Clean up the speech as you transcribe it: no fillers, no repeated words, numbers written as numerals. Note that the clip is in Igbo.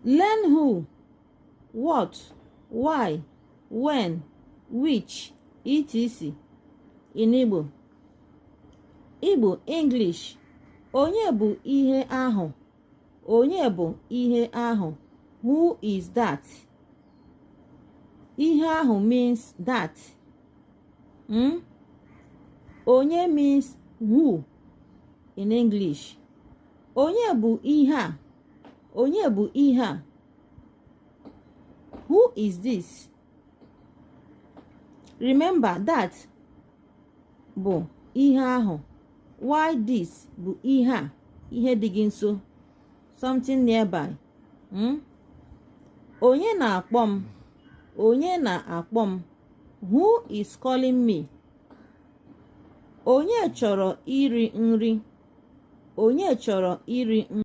Learn who, what, why, when, which, etc. in Igbo. Igbo English. Onye bụ ihe ahụ? Onye bụ ihe ahụ? Who is that? Ihe ahụ means that. Onye means who in English. Onye bụ ihe a? Onye bụ ihe a? Who is this? Remember, that bụ ihe ahụ, while this bụ ihe a, ihe dị gị nso, something nearby. Onye na-akpọ m? Onye na-akpọ m? Who is calling me? Onye chọrọ iri nri? Onye chọrọ iri nri?